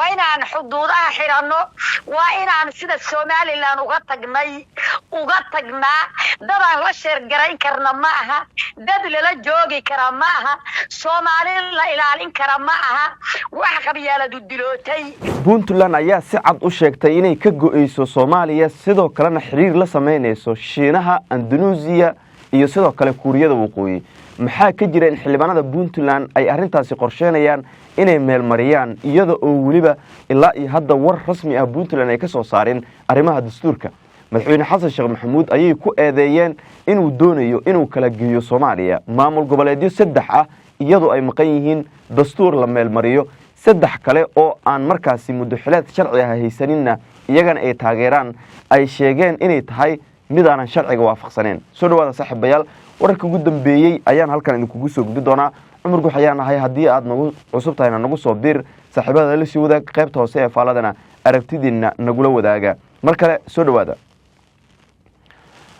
Waa inaan xuduudaha xiranno, waa inaan sida Somaliland uga tagnay uga tagnaa. Dadaan la sheergarayn karna ma aha, dad lala joogi kara ma aha, Soomaali la ilaalin kara ma aha. Wax qabyaaladu dilootay. Puntland ayaa si cad u sheegtay inay ka go'eyso Soomaaliya, sidoo kalena xiriir la samaynayso Shiinaha, Indonesia iyo sidoo kale Kuuriyada Waqooyi. Maxaa ka jira in xildhibaanada Puntland ay arrintaasi qorsheynayaan inay meelmariyaan, iyada oo weliba ilaa iyo hadda war rasmi ah Puntland ay ka soo saareen arrimaha dastuurka? Madaxweyne Xasan Sheekh Maxamuud ayay ku eedeeyeen inuu doonayo inuu kala geeyo Soomaaliya, maamul goboleedyo saddex ah iyadoo ay maqan yihiin, dastuur la meelmariyo, saddex kale oo aan markaasi muddoxileed sharci ah haysaninna iyagana ay taageeraan, ay sheegeen inay tahay mid aanan sharciga waafaqsaneen. Soo dhawaada, saaxiibayaal. Wararka ugu dambeeyey ayaan halkan idinkugu soo gudbi doonaa. Cumar Gux ayaan ahay. Haddii aad nagu cusub tahayna, nagu soo biir, saaxiibada la sii wadaag, qaybta hoose ee faaladana aragtidiinna nagula wadaaga. Mar kale soo dhawaada.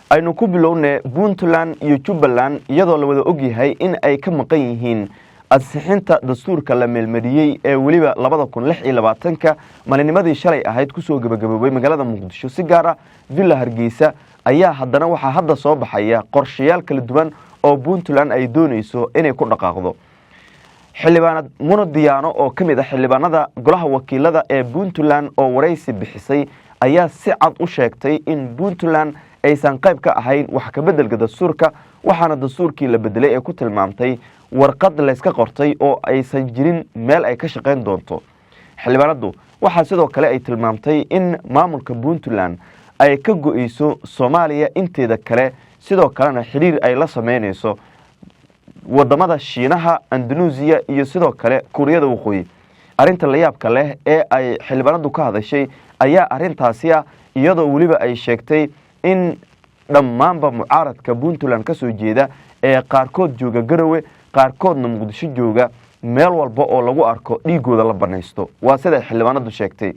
Aynu ku bilownay Puntland iyo Jubbaland, iyadoo la wada ogyahay in ay ka maqan yihiin ansixinta dastuurka la meelmariyey ee weliba 2026-ka maalinimadii shalay ahayd kusoo gebagaboobay magaalada Muqdisho, si gaar ah Villa Hargeysa, ayaa haddana waxaa hadda soo baxaya qorshayaal kala duwan oo Puntland ay dooneyso inay ku dhaqaaqdo. Xildhibaanad Muna Diyaano oo ka mid ah xildhibaanada golaha wakiilada ee Puntland oo waraysi bixisay ayaa si cad u sheegtay in Puntland aysan qayb ka ahayn wax ka beddelka dastuurka, waxaana dastuurkii la bedelay ee ku tilmaamtay warqad layska qortay oo aysan jirin meel ay ka shaqayn doonto. Xildhibaanadu waxaa sidoo kale ay tilmaamtay in maamulka Puntland ay ka go'eyso Soomaaliya inteeda kale, sidoo kalena xiriir ay la sameynayso wadamada Shiinaha, Indonesia iyo sidoo kale Kuuriyada Waqooyi. Arrinta layaabka leh ee ay xildhibaanadu ka hadashay ayaa arrintaasi ah, iyadoo weliba ay sheegtay in dhammaanba mucaaradka Puntland ka soo jeeda ee qaarkood jooga Garowe, qaarkoodna Muqdisho jooga, meel walba oo lagu arko dhiigooda la banaysto. Waa siday xildhibaanadu sheegtay.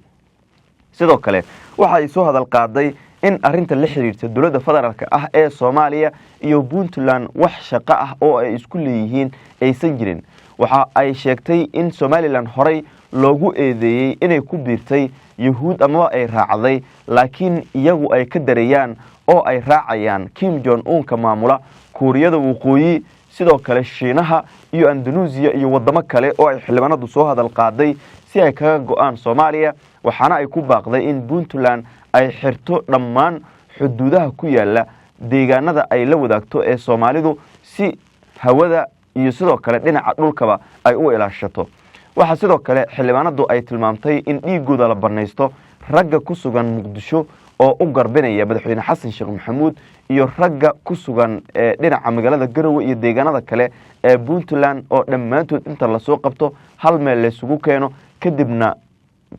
Sidoo kale waxa ay soo hadal qaaday in arrinta la xiriirta dowladda federaalka ah ee Soomaaliya iyo Puntland wax shaqo ah oo ay isku leeyihiin aysan jirin. Waxa ay sheegtay in Somaliland horey loogu eedeeyey inay ku biirtay Yahuud amaba ay raacday, laakiin iyagu ay ka dareeyaan oo ay raacayaan Kim Jong Unka maamula Kuuriyada Waqooyi, sidoo kale Shiinaha iyo Indonesia iyo wadamo kale oo ay xildhibaanadu soo hadal qaaday si ay kaga go'aan Soomaaliya. Waxaana ay ku baaqday in Puntland ay xirto dhammaan xuduudaha ku yaala deegaanada ay la wadaagto ee Soomaalidu, si hawada iyo sidoo kale dhinaca dhulkaba ay u ilaashato. Waxaa sidoo kale xildhibaanadu ay tilmaamtay in dhiigooda la banaysto ragga ku sugan Muqdisho oo u garbinaya madaxweyne Xasan Sheekh Maxamuud iyo ragga ku sugan dhinaca magaalada Garowe iyo deegaanada kale ee Puntland, oo dhammaantood inta lasoo qabto hal meel laysugu keeno, kadibna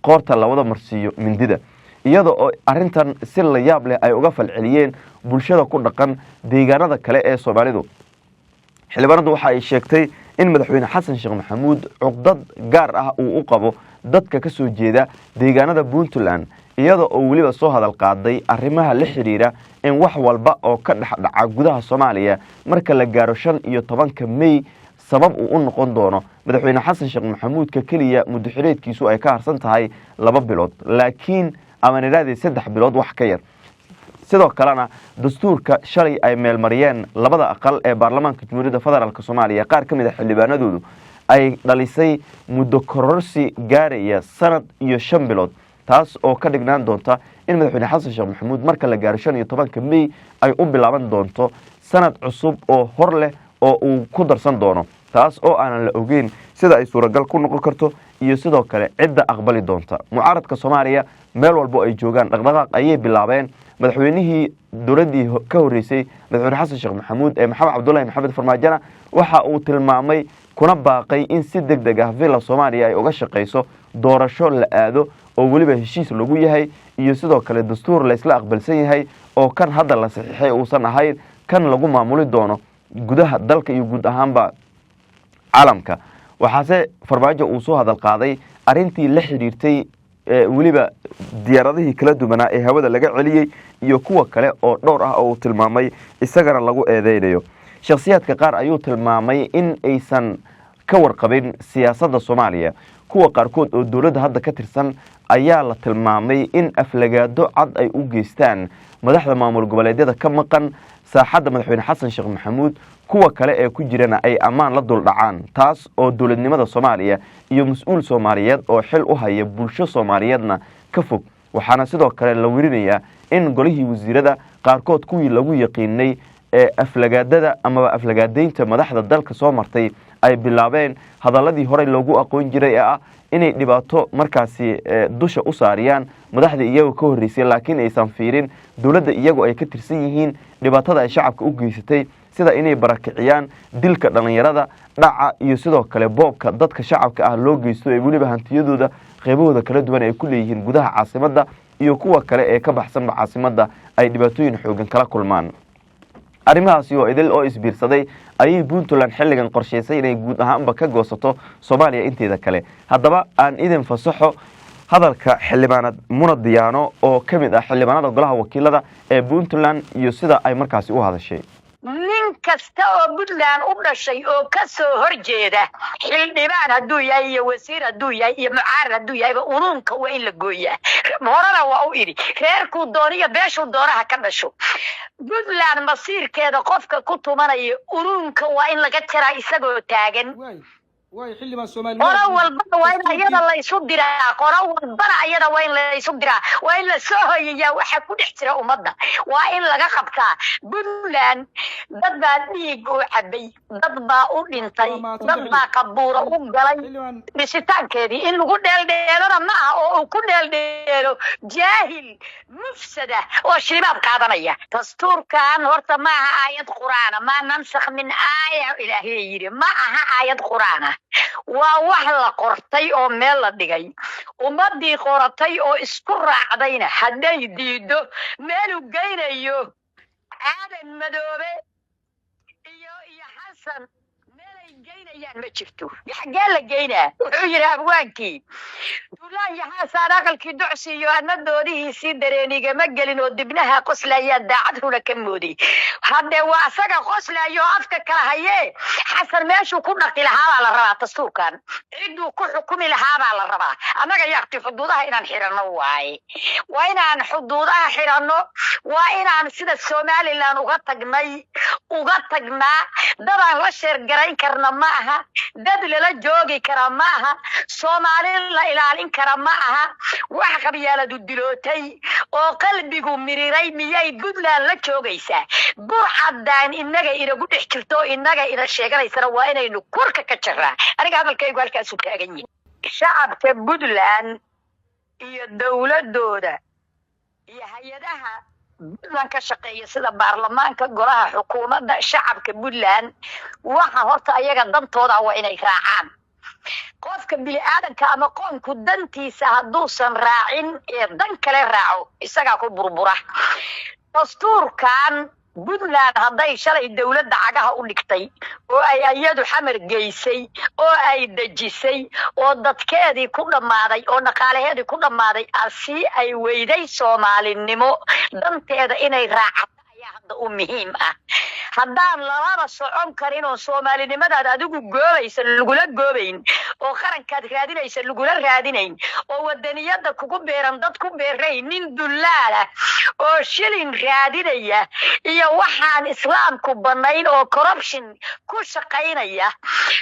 qoorta lawada marsiiyo mindida, iyada oo arrintan si la yaab leh ay uga falceliyeen bulshada ku dhaqan deegaanada kale ee Soomaalidu. Xildhibaanadu waxa ay sheegtay in madaxweyne Xasan Sheekh Maxamuud cuqdad gaar ah uu u qabo dadka ka soo jeeda deegaanada Puntland, iyada oo weliba soo hadal qaaday arrimaha la xiriira in wax walba oo ka dhex dhaca gudaha Soomaaliya marka la gaaro 15-ka Mey sabab uu u noqon doono madaxweyne Xasan Sheekh Maxamuudka keliya muddoxileedkiisu ay ka harsan tahay 2 bilood, laakiin amaan idhahdee 3 bilood wax ka yar. Sidoo kalena dastuurka shalay ay meelmariyeen labada aqal ee baarlamaanka Jamhuuriyadda Federaalka Soomaaliya, qaar ka mid ah xildhibaanadoodu ay dhalisay muddo kororsi gaaraya sanad iyo 5 bilood, taas oo ka dhignaan doonta in madaxweyne Xasan Sheekh Maxamuud marka la gaaro 15-ka Mey ay u bilaaban doonto sanad cusub oo hor leh oo uu ku darsan doono, taas oo aanan la ogeyn sida ay suuragal ku noqon karto iyo sidoo kale cidda aqbali doonta. Mucaaradka Soomaaliya meel walbo ay joogaan dhaqdhaqaaq ayay bilaabeen. Madaxweynihii dowladdii ka horreysay madaxweyne Xasan Sheekh Maxamuud ee Maxamed Cabdullahi Maxamed Farmaajona waxa uu tilmaamay kuna baaqay in si deg deg ah Villa Soomaaliya ay uga shaqayso doorasho la aado oo weliba heshiis lagu yahay, iyo sidoo kale dastuur laysla aqbalsan yahay oo kan hadda la saxiixay uusan ahayn kan lagu maamuli doono gudaha dalka iyo guud ahaanba caalamka. Waxaase Farmaajo uu soo hadal qaaday arrintii la xidhiirtay weliba diyaaradihii kala duwanaa ee hawada laga celiyey iyo kuwa kale oo dhowr ah oo uu tilmaamay isagana lagu eedeynayo. Shakhsiyaadka qaar ayuu tilmaamay in aysan ka warqabin siyaasadda Soomaaliya. Kuwa qaarkood oo dowladda hadda ka tirsan ayaa la tilmaamay in aflagaado cad ay u geystaan madaxda maamul goboleedyada ka maqan saaxadda madaxweyne Xasan Sheekh Maxamuud, kuwa kale ee ku jirana ay ammaan la duldhacaan, taas oo dowladnimada Soomaaliya iyo mas-uul Soomaaliyeed oo xil u haya bulsho Soomaaliyeedna ka fog. Waxaana sidoo kale la werinayaa in golihii wasiirada qaarkood, kuwii lagu yaqiinay ee aflagaadada amaba aflagaadaynta madaxda dalka soo martay, ay bilaabeen hadaladii horey loogu aqoon jiray ee ah inay dhibaato markaasi dusha u saariyaan madaxdii iyaga ka horreysay, laakiin aysan fiirin dowladda iyagu ay ka tirsan yihiin dhibaatada ay shacabka u geysatay, sida inay barakiciyaan, dilka dhallinyarada, dhaca iyo sidoo kale boobka dadka shacabka ah loo geysto ee weliba hantiyadooda qeybahooda kala duwan ay ku leeyihiin gudaha caasimadda iyo kuwa kale ee ka baxsanba caasimadda ay dhibaatooyin xoogan kala kulmaan. Arrimahaasi oo idil oo isbiirsaday ayay Puntland xilligan qorshaysay inay guud ahaanba ka goosato Soomaaliya inteeda kale. Haddaba aan idin fasaxo hadalka xildhibaanad Muna Diyaano oo ka mid ah xildhibaanada golaha wakiilada ee Puntland iyo sida ay markaasi u hadashay. Nin kasta oo Puntland u dhashay oo ka soo horjeeda, xildhibaan hadduu yahay iyo wasiir hadduu yahay iyo mucaarad hadduu yahayba, unuunka waa in la gooyaa. Horena waa u idhi, reerkuu dooniyo beeshuu doonaha ka dhasho, Puntland masiirkeeda qofka ku tumanaya unuunka waa in laga jaraa isagoo taagan. Qolo walbana waa in ayada la isu diraa, qolo walbana ayada waa in la isu diraa, waa in la soo hoyayaa. Waxa ku dhex jira ummadda waa in laga qabtaa. Puntland dad baa dhiig u cabay, dad baa u dhintay, dad baa qabuura u galay dhisitaankeedii. In lagu dheeldheelona ma aha oo uu ku dheeldheelo jaahil mufsada oo shilimaad qaadanaya. Dastuurkan horta ma aha aayad Qur'aana. "Maa nansakh min aaya," Ilaahay yidhi, ma aha aayad Qur'aana. Waa wax la qortay oo meel la dhigay. Ummadii qoratay oo isku raacdayna hadday diido, meeluu geynayo Aadan Madoobe iyo Xasan, meelay geynayaan ma jirto. Xaggee la geynaa? Wuxuu yidhi abwaankii duulaan yaxaasaan aqalkii docsi iyo anadoodihiisii dareenigama gelin oo dibnaha qoslayaa daacad runa ka mooday. Haddee waa asaga qoslayo oo afka kala hayee. Xasan meeshuu ku dhaqi lahaabaa la rabaa, dastuurkan cidduu ku xukumi lahaabaa la rabaa. Annaga yaaqti xuduudaha inaan xiranno waaye, waa inaan xuduudaha xiranno, waa inaan sida Somaliland uga tagnay uga tagnaa. Dadaan la sheergarayn karna ma aha, dad lala joogi kara ma aha, Soomaali la ilaalin kara ma aha. Wax qabyaaladu dilootay oo qalbigu miriray miyay Puntland la joogaysaa? Burcadaan inaga inagu dhex jirto, inaga ina sheeganaysana waa inaynu kurka ka jaraa. Aniga hadalkaygu halkaasu taagan yihi. Shacabka Puntland iyo dowladooda iyo hay-adaha Puntland ka shaqeeya, sida baarlamaanka, golaha xukuumadda, shacabka Puntland waxa horta ayaga dantooda waa inay raacaan. Qofka bini aadanka ama qoonku dantiisa hadduusan raacin ee dan kale raaco, isagaa ku burbura. Dastuurkan Puntland hadday shalay dowladda cagaha u dhigtay oo ay iyadu Xamar geysay oo ay dejisay oo dadkeedii ku dhammaaday oo dhaqaalaheedii ku dhammaaday, asii ay weyday Soomaalinimo, danteeda inay raacato ayaa hadda u muhiim ah. Haddaan lalaba socon karin oo Soomaalinimadaad adigu goobaysa lagula goobayn oo qarankaad raadinaysa lagula raadinayn oo wadaniyada kugu beeran dad ku beerayn, nin dullaalah oo shilin raadinaya iyo waxaan Islaamku banayn oo corruption ku shaqaynaya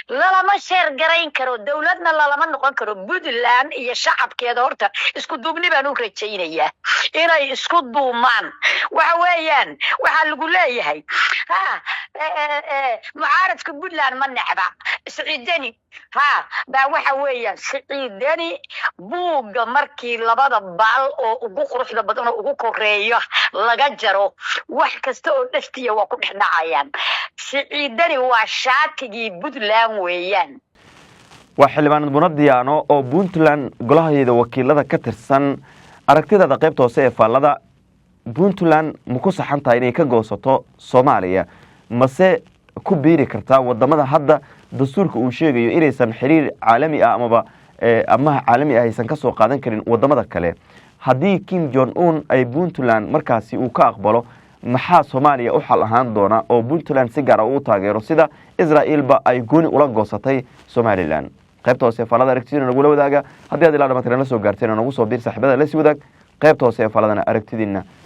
lalama sheer garayn karo, dowladna lalama noqon karo. Puntland iyo shacabkeeda horta isku duubni baan u rajaynayaa, inay isku duumaan. Waxa weeyaan, waxaa lagu leeyahay ha mucaaradka Puntland ma necba Siciidani. Ha baa waxa weeyaan, Siciidani buugga markii labada baal oo ugu quruxda badan oo ugu koreeya laga jaro, wax kasta oo dhaftiya waa ku dhex dhacayaan. Siciidani waa shaatigii Puntland weeyaan. Waa xildhibaanad Muna Diyaano oo Puntland golaheeda wakiilada ka tirsan. Aragtidaada qaybta hoose ee faallada: Puntland ma ku saxan tahay inay ka goosato Soomaaliya, mase ku biiri kartaa wadamada hadda dastuurka uu sheegayo inaysan xiriir caalami ah amaba amaha caalami ah aysan kasoo qaadan karin wadamada kale? Haddii Kim Jong Un ay Puntland markaasi uu ka aqbalo, maxaa Soomaaliya u xal ahaan doona oo Puntland si gaara uu taageero, sida Israa'iilba ay gooni ula goosatay Somaliland? Qaybta hoose ee faalada aragtidiina nagula wadaaga. Haddii aad ilaa dhamaadka nala soo gaarteen, nagu soo biir saaxiibada, la sii wadaag qaybta hoose ee faaladana aragtidiina.